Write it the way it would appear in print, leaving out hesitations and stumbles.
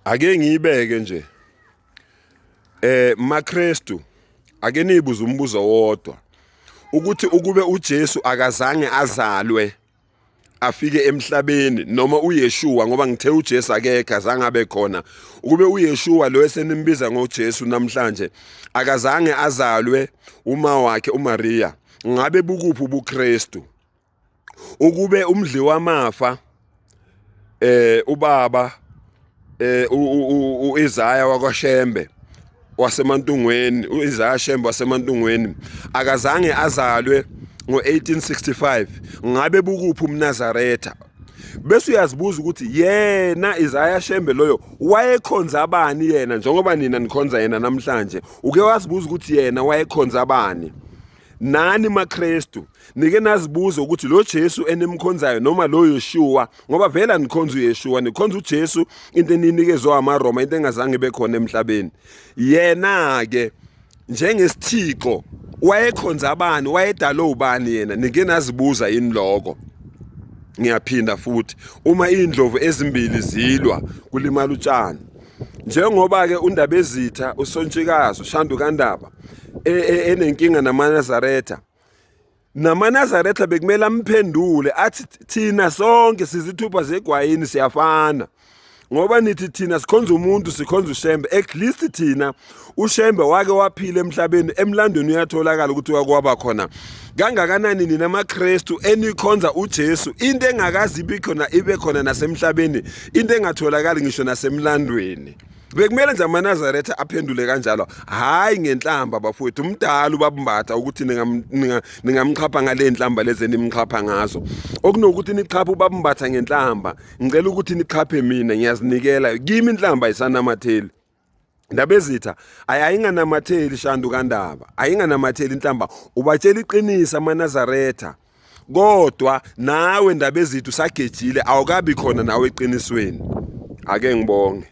Ake ngiyibeke nje. MaKristu, ake nibuze umbuzo wodwa ukuthi ukube uJesu akazange azalwe afike emhlabeni, noma uYeshua, ngoba ngithe uJesu akekho, azange abe khona, ukube uYeshua lo esenimbiza ngoJesu namhlanje akazange azalwe uma wakhe uMaria, ngabe bukuphi ubuKristu? Ukube umdli wamafa ubaba uIsaya wakwaShembe waseMantungweni, uIsaya Shembe waseMantungweni akazange azalwe ngo-1865, ngabe bukuphi umNazaretha? Bese uyazibuza ukuthi yena Isaya Shembe loyo wayekhonza abani yena, njengoba nina nikhonza yena namhlanje. Uke wazibuza ukuthi yena wayekhonza abani? Nani maKristu nike nazibuza ukuthi lo Jesu enimkhonzayo noma lo Yeshua, ngoba vele anikhonza uYeshua, nikhonza uJesu, into eninikezwa amaRoma, into engazange ibe khona emhlabeni. Yena ke njengesithixo wayekhonza abani? Wayedalwe ubani yena? Nike nazibuza yini lokho? Ngiyaphinda futhi, uma indlovu ezimbili zilwa kulimala utshani. Njengoba ke uNdabezitha uSontshikazi uShandu kaNdaba enenkinga namaNazaretha, namaNazaretha bekumele amphendule athi thina sonke sizithupha zegwayini siyafana, ngoba nithi thina sikhonza umuntu, sikhonza uShembe. At least thina uShembe wake waphila emhlabeni, emlandweni uyatholakala ukuthi wake waba khona. Kangakanani nina maKristu enikhonza uJesu, into engakazi ibe khona, ibe khona nasemhlabeni, into engatholakali ngisho nasemlandweni. Bekumele nje amaNazaretha aphendule kanjalo, hhayi ngenhlamba. Bafowethu, umdala ubabumbatha ukuthi ningamxhapha ngale nhlamba lezi enimxhapha ngazo. Okunokuthi nixhaphe ubabumbatha ngenhlamba, ngicela ukuthi nixhaphe mina, ngiyazinikela kimi, inhlamba ayisanamatheli. Ndabezitha, ayinganamatheli. Shandu kaNdaba, ayinganamatheli inhlamba. Ubatshela iqiniso amaNazaretha, kodwa nawe Ndabezitha usagejile, awukabi khona nawe eqinisweni. Ake ngibonge.